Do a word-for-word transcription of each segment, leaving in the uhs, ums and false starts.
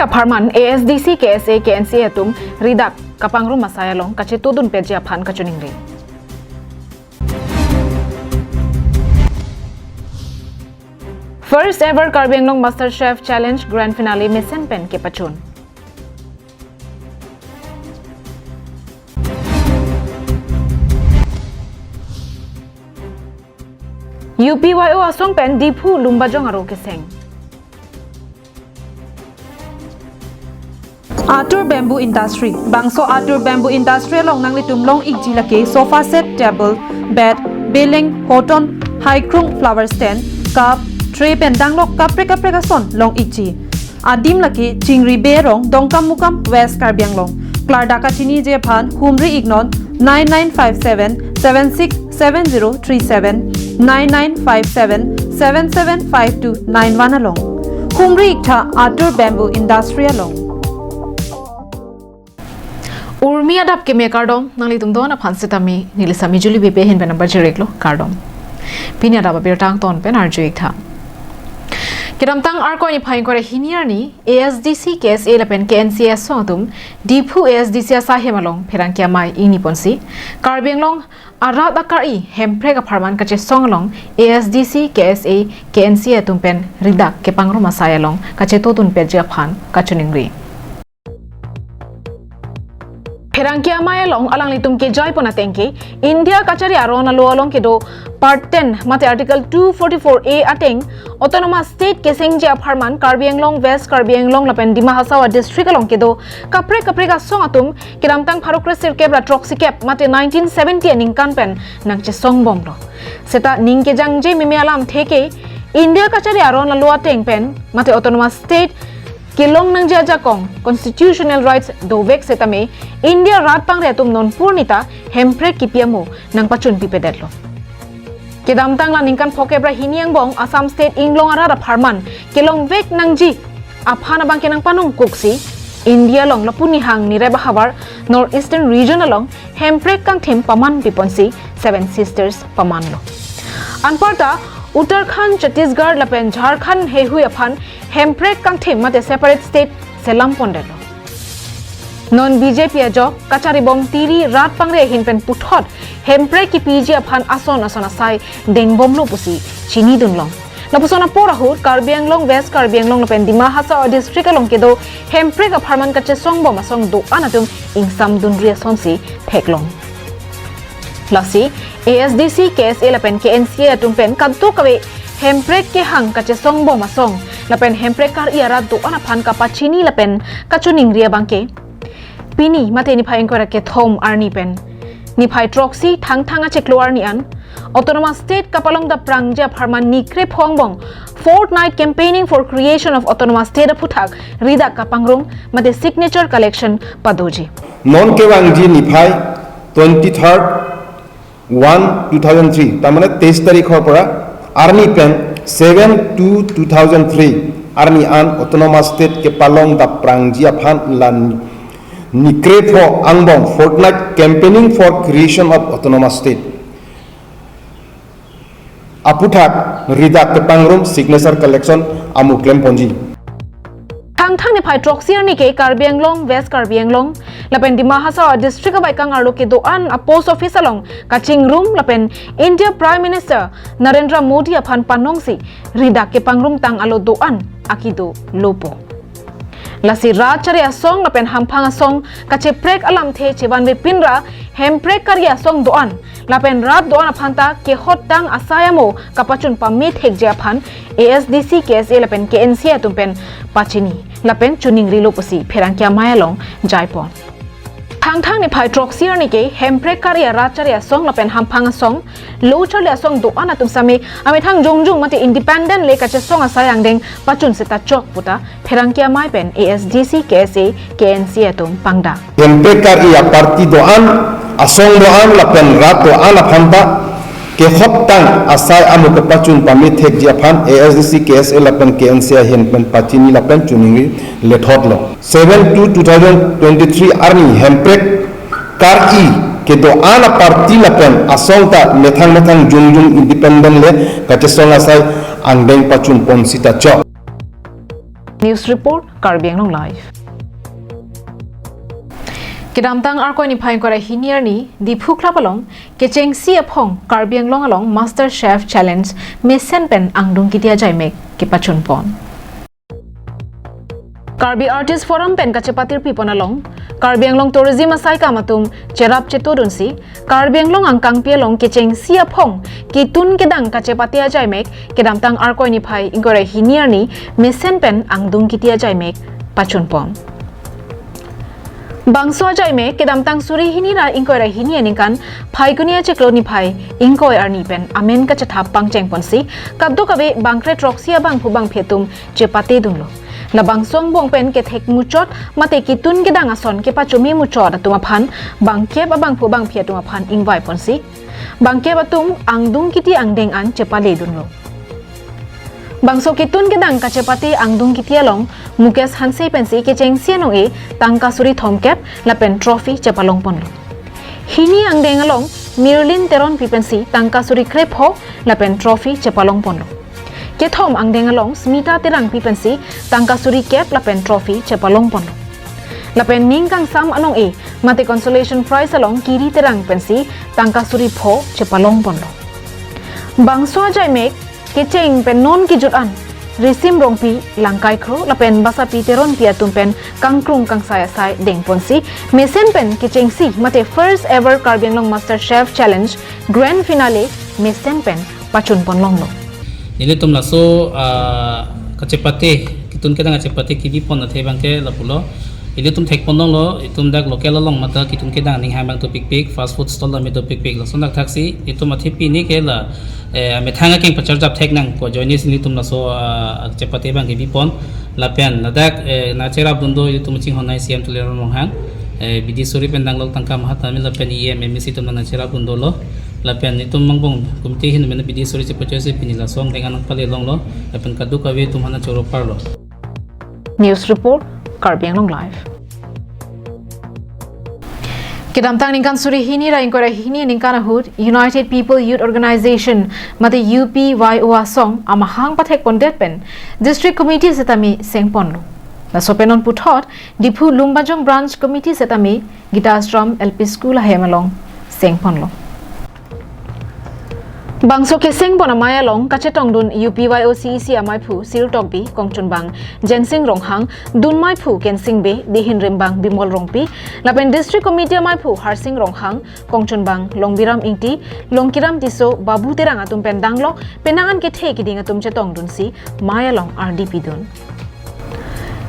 Apharman A S D C, K S A, K N C A atum ridak kapangrum asai along kachetudun peji aphan kachiningri. First ever Karbi Anglong Master Chef Challenge Grand Finale mesen pen kepachun. U P Y O asong pen Diphu Lumbajong aro keseng. Atur Bamboo Industry. Bangso Atur Bamboo Industry along nanglitum long-ikji lake sofa set, table, bed, beleng, hoton, haikrung, flower stand, cup, tray pen danglok kaprek kaprek ason long-ikji. Adim lake Chingri Bey arong, Dongkamukam, West Karbi Anglong. Klardak kachiniji aphan humri-ik non nine nine five seven seven six seven zero three seven, nine nine five seven seven seven five two nine one along. Humri-iktha Atur Bamboo Industry along. Urmi adap keme kardom, nanglitum don aphan sitame neli Sami Juli Bey pen hinpen nangpajir-iklo, kardom. Pini adap abirta angton pen arju-iktha. Kedamtang Arkoi niphai ingkoi ra hini arni A S D C, K S A lapen K N C A asong atum Diphu A S D C asai hem along pherangke amei ingni ponsi Karbi Anglong arat akari Hemprek apharman kachesong along A S D C, K S A, K N C A atum pen ridak kepangrum asai along kachetudun peji aphan kachiningri. Pherangke amei along alanglitum kejai pon ateng ke India kachari aron alo along kedo Part ten mate Article two forty-four A ateng Autonomous State kesengji apharman Karbi Anglong, West Karbi Anglong lapen Dima Hasao district along kedo kaprek kaprek asong atum kedamtang pharo kresirkep ra throksi kep mate nineteen seventy aningkan pen nangchesong bomlo. Seta ning kejangje meme alamthe ke India kachari aron alo ateng pen mate Autonomous State kelong nangji ajakong constitutional rights dovek setame India rat pangre atum nonpur nita Hemprek kipi amo nangpachun pipedetlo. Kedamtang la ningkan phokep ra hini angbong Assam State inglong arat apharman kelongvek nangji aphan abang ke nangpanongkuksi India along lapu nihang nirep ahavar North Eastern Region along Hemprek kangthim paman piponsi Seven Sisters pamanlo. Anparta Uttarakhand, Chhattisgarh lapen Jharkhand heihui aphan Hemprek kangthim mate separate state selam pondetlo. Non B J P ajok kachari bom tiri rat pangre ahin pen puthot Hemprek kipiji aphan ason ason asai dengbomlo pusi chinidunlong. Lapuson apor ahut Karbi Anglong, West Karbi Anglong lapen Dima Hasao district along kedo Hemprek apharman kachesong bom asong do-an atum ingsamdunri asonsi theklong. Lasi A S D C, K S A lapen K N C A atum pen kadokave Hemprek kehang kachesong bom asong lapen Hemprek kar-i arat do-an aphan kapachini lapen kachiningri abang ke pini mate niphai ingkoi ra kethom arni pen niphai throksi Thangthang achiklo arni an Autonomous State kapalong daprangji apharman ni krepho angbong Fortnight Campaigning for Creation of Autonomous State aphuthak ridak kapangrum mate signature collection padoji. Non kevangji niphai twenty-third one two thousand three, tarmane teis tarikhor pora arni pen seven two two thousand three arni an Autonomous State kepalong daprangji aphan la ni krepho angbong Fortnight Campaigning for Creation of Autonomous State aphuthak ridak kepangrum signature collection amu klemponji. Thangthang niphai throksi arni ke Karbi Anglong, West Karbi Anglong lapen Dima Hasao district abaikang arlo kedo-an a post office along kachingrum lapen India Prime Minister Narendra Modi aphan panongsi ridak kepangrum tang alo do-an akido lopo. Lasi rat chari asong lapen hamphang asong kacheprek alamthe chevanve pinra Hemprek kar-i asong do-an lapen rat do-an aphanta kehot tang asai amo kapachun pamethekji aphan A S D C, K S A lapen K N C A atum pen pachini lapen chiningrilo pusi pherangke amei along jaipon. Thangthang niphai throksi arni ke Hemprek kar-i arat chari asong lapen hamphang asong lo charli asong do-an atum same amethang jongjung mate independent le kachesong asai angdeng pachun seta chok puta pherangke amei pen A S D C, K S A, K N C A atum pangdak. Hemprek kar-i aparty do-an, asong do-an lapen rat do-an aphanta kehot tang asai amo kepachun pamethekji aphan A S D C, K S A lapen K N C A ahin pen pachini lapen chiningri lethotlo. Seven two two thousand twenty-three arni Hemprek kar-i kedo-an aparty lapen asong ta methang methang jongjung independent le kachesong asai angdeng pachun pon seta chok. News report, Karbi Anglong Live. Kedamtang Arkoi niphai ingkoi ra hini arni, Diphu Club along kechengsi aphong Karbi Anglong along Master Chef Challenge mesen pen angdung kiti ajaimek kepachunpon. Karbi Artist Forum pen kachepatirpipon along, Karbi Anglong Tourism asaikam atum cherap chetodunsi, Karbi Anglong angkangpi along kechengsi aphong kitun kedang kachepate ajaimek kedamtang Arkoi niphai ingkoi ra hini arni mesen pen angdung kiti ajaimek pachunpon. Bangso ajaimek kedamtang suri hini ra ingkoi ra hini aningkan Phaikuni achiklo niphai ingkoi arni pen amen kachethap pangchengponsi, kadokave bangkre throksi abangphu bangphi atum chepatedunlo. Labangso angbong pen kethek muchot mate kitun kedang ason kepachome muchot atum aphan bangkep abangphu bangphi atum aphan ingvaiponsi, bangkep atum angdung kiti angdeng an chepaledunlo. Bangso kitun kedang kachepate angdung kiti along Mukesh Hanse pensi kechengsi anong-e tangka suri thomkep lapen trophy chepalongponlo. Hini angdeng along Mirlin Teronpi pensi tangka suri krepho lapen trophy chepalongponlo. Kethom angdeng along Smita Terangpi pensi tangka suri kep lapen trophy chepalongponlo. Lapen ning kangsam anong-e mate consolation prize along Kiri Terang pensi tangka suri pho chepalongponlo. Bangso ajaimek kecheng pen non kejut an Risim Rongpi Langkai Kro lapen Basapi Teronpi atum pen kangkrung kangsai asai dengponsi, mesen pen kechengsi mate first ever Karbi Anglong Master Chef Challenge Grand Finale mesen pen pachunponlonglo. Nelitum laso, ah, kachepate, kitun kedang kachepate kebipon athe abangke lapulo. Ilitum thekponlonglo, itum dak local along mate kitun kedang aning hang abang dopikpik, fast food stall tame dopikpik. Lason dak thaksi, itum athe pini ke la, eh, methang akeng pacharjap thek nangkok ajoinesi nelitum laso, ah, kachepate abangke bipon. Lapen ladak, eh, nangcherapdun do itum chinghon nai C M Tuliram Ronghang, eh, B D suri pen danglok tangka mahatame lapen E M, M A C atum nangcherapdun dolo. Lapen itum angbong committee ahin mena B D suri chepachoisi pini laso angdeng an nangpalelonglo. Lapen kadokave atum aphan nangchoro parlo. News report, Karbi Anglong Live. Kedamtang ningkan suri hini ra ingkoi ra hini aningkan ahut United People Youth Organization mate U P Y O asong amahang pathekpondet pen District Committee setame sengponlo. Laso pen non puthot Diphu Lumbajong Branch Committee setame Gita Ashram L P School ahem along sengponlo. Bangso kesengpon amei along kachetongdun U P Y O C E C amaiphu Sir Tokbi, kongchunbang Jensing Ronghang, dunmaiphu Kensing Bey, dihin rimbang Bimol Rongpi, lapen District Committee amaiphu Harsing Ronghang, kongchunbang Longbiram Ingti, Longkiram Tisso, Babu Terang atum pen danglok penang an kethe kiding atum chetongdunsi mei along ardi pidun.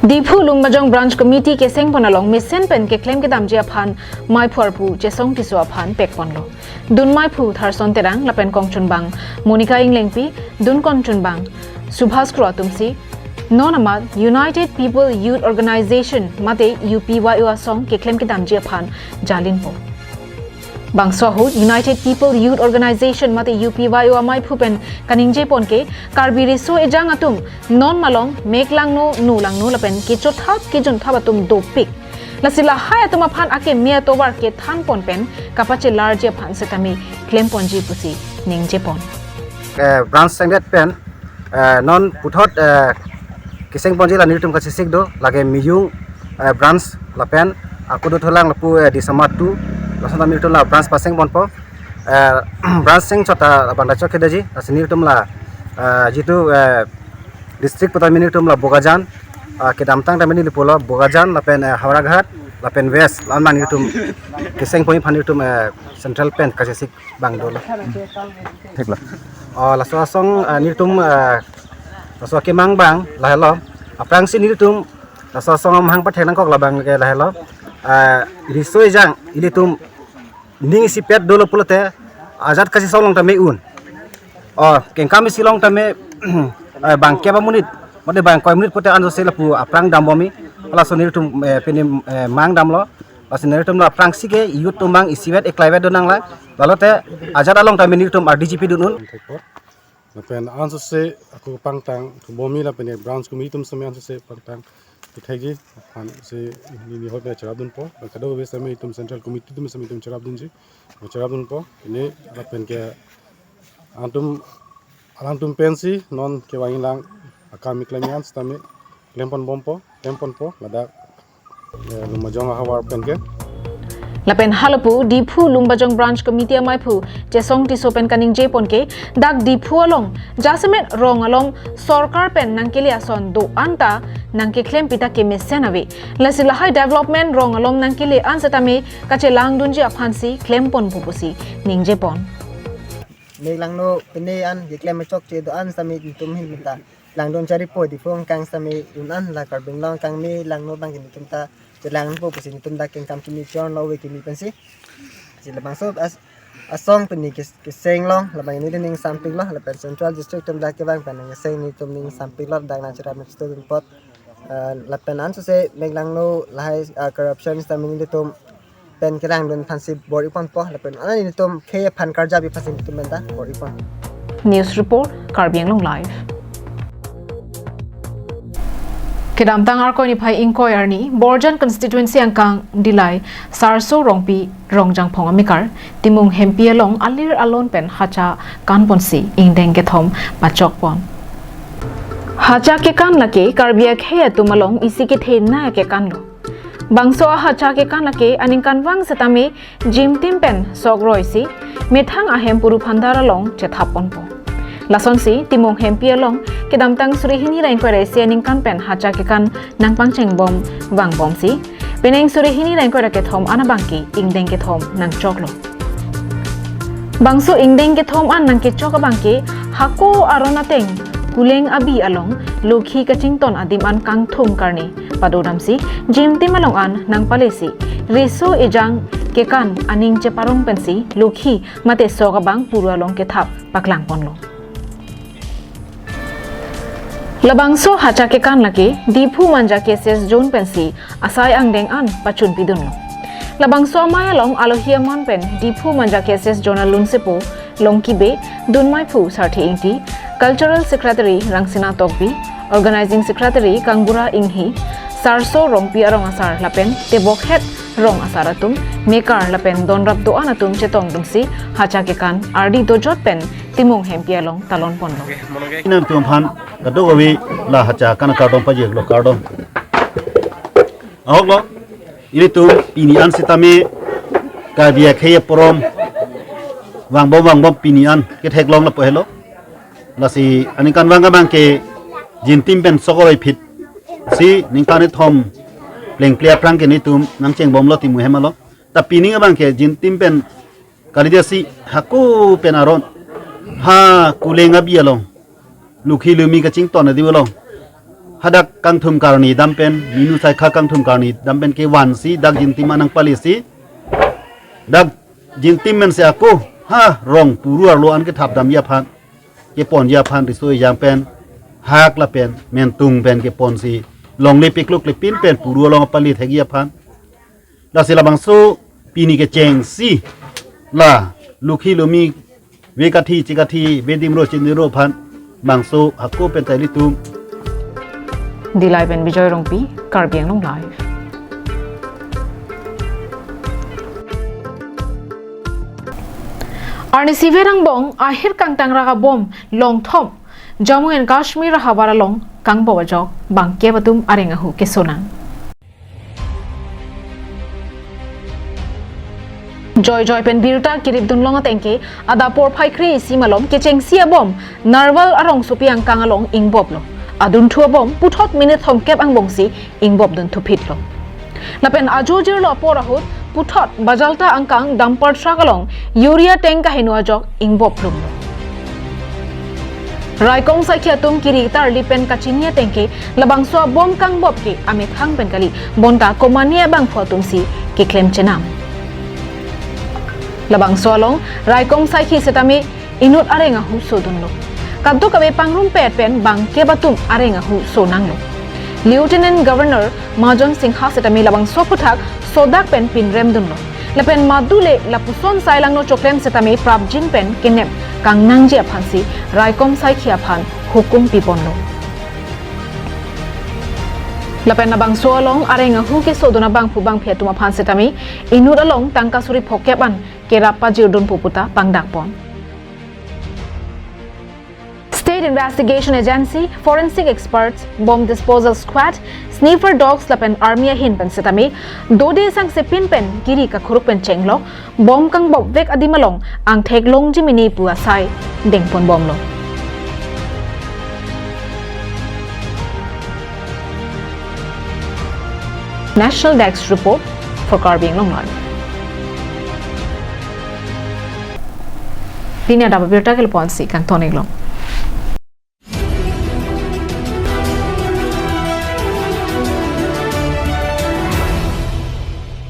Diphu Lumbajong Branch Committee kesengpon along mesen pen keklem kedamji aphan meiphu arpu Chesong Tisso aphan pekponlo. Dunmaiphu Tharson Terang lapen kongchunbang Monica Englengpi, dun kongchunbang Subhas Kro atumsi non amat United People Youth Organization mate U P Y O asong keklem kedamji aphan jalinpo. Bangso ahut United People Youth Organization mate U P Y O amaiphu pen kaningjepon ke Karbi riso ejang atum non malom mek langno nu langno lapen kechothap kejunthap atum dopik. Lasi lahai atum aphan akeme atovar kethanpon pen kapachelarji aphan setame klemponji pusi ningjepon. Eh, branch sengdet pen, eh, non puthot, eh, kesengponji la nelitum kachesik do, lake Miyung, eh, branch lapen ako dothulang lapu, eh, Disama two, lason tame nelitum la branch pasengponpo, eh, branch sengchot ta abang dachok kedaji, lasi nelitum la, eh, jitu, eh, district pu tame nelitum la Bokajan, ah, kedamtang tame neli pulo Bokajan lapen, eh, Howraghat lapen West, la-an abang nelitum kesengponji aphan nelitum, eh, central pen kachesik abang dolo. Thiklo. Oh, laso asong, eh, nelitum, eh, laso kemang abang lahelo. Aphrangsi nelitum laso asong amahang pathek nangkok labang ke lahelo. Eh, riso ejang ilitum ning isipet dolo pulote ajat kachesong along tame un. Oh, kengkam isi along tame, eh, bang kep amonit, mate bang koi monit pute ansose lapu aphrang dambomi. Laso nelitum, eh, pini, eh, mang damlo. Laso nelitum la aphrangsi ke youth atum bang isivet eklaivet do nanglang. Lalote ajat along tame nelitum ardi pidun un. Lapen ansose ako pangtang thubomi lapen branch committee atum setame ansose pangtang kethekji aphansi neli ahut cherapdunpo. Lapen kadokave setame itum central committee atum setame itum cherapdunji, cherapdunpo. Pini lapen ke alanglitum, alanglitum pensi non kevangji lang akam keklem an setame Klempon bompo, klempon po, ladak, eh, Lumbajong ahavar pen ke. Lapen halapu, Diphu Lumbajong Branch Committee amaiphu, Chesong Tisso pen kaningje pon ke, dak Diphu along, jasemet rong along, sorkar pen nangkele ason do-an ta, nangkeklem pita kemesen ave. Lasi lahai development rong along nangkele an setame, kachelangdunji aphansi, klempon pupusi, ningje pon. Mek langno pene an, keklem chokche do-an setame, netum ahin ta. Langdun chari po Diphu angkang setame un-an la Karbi Anglong angkang me langno abang ke netum ta chelang po pusi netum dak kengkam kimi chon lo ave kimi pensi. Si labangso as-, asong pini kes-, keseng long labang ini ning sampik lo lapen Central District atum dak kevang pen keseng netum ning sampik lo dak nangcherap mek student pot. Ah, lapen ansose mek langno lahai, ah, corruption setame netum pen kelangdun aphansi bor-i ponpo lapen anani netum khei aphan karjap aphansi netum pen ta bor-i pon. News report, Karbi Anglong Live. Kedamtang Arkoi niphai ingkoi arni, Borjan constituency angkang Dillai, Sarso Rongpi, Rongjangphong amekar, Timung Hempi along alir alon pen hacha kanponsi ingdeng kethom pachok pon. Hacha kekan lake Karbi akhei atum along isi kethenei kekan lo. Bangso ahacha kekan lake aningkanvang setame jimtim pen sok roisi methang ahem puru phandar along chethap ponpo. Lasonsi Timung Hempi along kedamtang suri hini ra ingkoi ra isi aningkan pen hacha kekan nangpangchengbom vangbomsi penang suri hini ra ingkoi ra kethom an abang ke ingdeng kethom nangchoklo. Bangso ingdeng kethom an nangkechok abang ke hako aron ateng Kuleng Abi along Lokhi kachington adim an kangthum karni padodamsi jimtim along an nangpalesi riso ejang kekan aning cheparong pensi Lokhi mate sok abang puru along kethap paklang ponlo. Labangso hacha kekan lake Diphu Manja K C S Zone pensi asai angdeng an pachun pidunlo. Labangso amei along alohi aman pen Diphu Manja K C S Zone alunsepo Longki Bey, dunmeiphu Sarthe Ingti, Cultural Secretary Rangsina Tokbi, Organizing Secretary Kangbura Inghi, Sarso Rongpi arong asar lapen tebokhet rong asar atum, mekar lapen donrap do-an atum chetongdunsi hacha kekan ardi dojot pen Timung Hempi along talon ponlo. Nangtum aphan kadokave la hacha kekan akardom pajirlo, kardom. Ahoklo, ilitum pini an sitame Karbi akhei aporom vangbom vangbom pini an ketheklong lapu helo. Lasi aningkanvang abang ke jimtim pen sok roi phit si ningkan kethom plengple aphrang ke netum nangchengbomlo Timung Hem along. Ta pini abang ke jimtim pen kalidet si hako pen aron ha Kuleng Abi along Lokhi Lomi kachington adim along hadak kangthum karni dam pen, minu saikha kangthum karni dam pen kevansi dak jimtim an nangpalesi dak jimtim pen si hako ha rong puru arlo an kethap damji aphan, keponji aphan riso ejang pen, hak lapen mentung pen keponsi longle pikluk lepin pen puru along pali thekji aphan. Lasi labangso pini kechengsi la Lokhi Lomi vekathi chekathi, vedimro chiniro aphan bangso hako pen ta ilitum. Dillai pen Bijoy Rongpi, Karbi Anglong Live. Arnisi verang bong ahir kangtang raka bom longthom Jammu and Kashmir ahavar along kangbom ajok bangkep atum areng ahu kesonang. Joijoi pen birta kirip dunlong ateng ke adap porphai kre-isi malom kechengsi abom Narwal arongsopi angkang along ingboplo. Adunthu abom puthot minute thomkep angbongsi ingbop dunthupitlo. Lapen ajo jirlo apor ahut puthot Bajalta angkang dumper truck along urea tank kaheno ajok ingbop plumlo. Raikom saikhi atum kiri tarli pen kachini ateng ke labangso abom kangbop ke amethang pen kali, bonta komane abangphu atumsi keklem chenam. Labangso along raikom saikhi setame inut areng ahu sodunlo. Kadokave pangrumpet pen bangkep atum areng ahu sonanglo. Lieutenant Governor Majan Singha setame labangso aphuthak sodak pen pinrem dunlo. Lapen madule lapuson sai langno choklem setame prapjin pen kenep kangnangji aphansi raikom saikhi aphan hukum piponlo. Lapen labangso along areng ahu kesodun abangphu bangphi atum aphan setame inut along tangka suri phokep an kerap pajirdun pu puta pangdakpon. State Investigation Agency, forensic experts, bomb disposal squad, sniffer dogs lapen army ahin pen setame dode sangsepin pen kiri kakhuruk pen chenglok bomb kangbopvek adim along angthek longji mene pu asai dengponbomlo. National Desk Report for Karbi Anglong Live. Pini adap abirta ke lapu-ansi kangton-iklong.